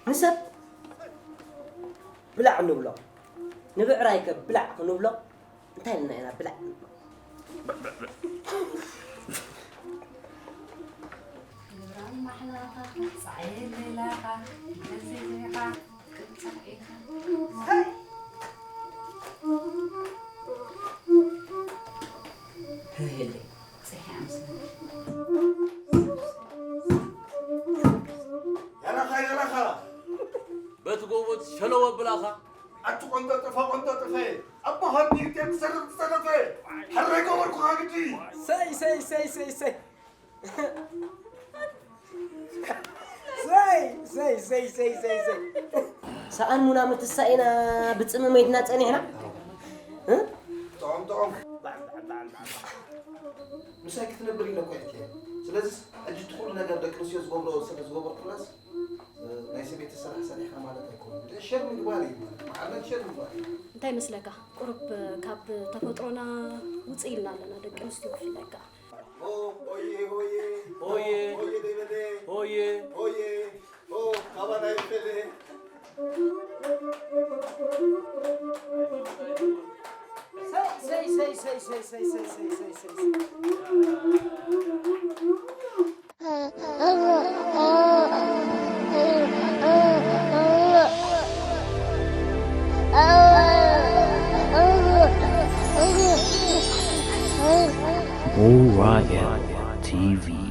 ንሰብ ብላዕ ንብሎ፣ ንብዕራይከ ብላዕ ክንብሎ እንታይ ኢልና ኢና ብላዕ? የራኻ የራኻ በቲ ጎቦት ሸለው ኣብላኻ ኣቲ ቆንጠጥፈ ቆንጠጥፈ ኣቦኻ ዲግቴር ትሰርቕ ዝጸደፈ ሕራይ ገበርኩኻ ግዲ ሰይ ሰይ ሰይ ሰይ ሰይ ሰይ ሰይ ሰይ ሰይ ሰይ ሰይ ሰኣን ሙና ምትሳኢና ብጽምመይትና ጸኒሕና እ? ጥዑም ጥዑም ምሳይ ክትነብር ኢለ እኮ እየ ስለዚስ ሕጂ እቲ ኩሉ ነገር ደቂ ኣንስትዮ ዝገብሮ ስለ ዝገበርኩላስ ናይ ሰበይቲ ስራሕ ሰሪሕካ ማለት ኣይኮነን ሸር ምግባር እዩ ማለት መዓልነት ሸር ምግባር እዩ እንታይ ይመስለካ ቁሩብ ካብ ተፈጥሮና ውፅእ ኢልና ኣለና ደቂ ኣንስትዮ ብፍላይ ከዓ ሆየ ሆየ ሆየ ሆየ ደበደ ሆየ ሆየ ኦ ካባና ይፈለ Orion T V.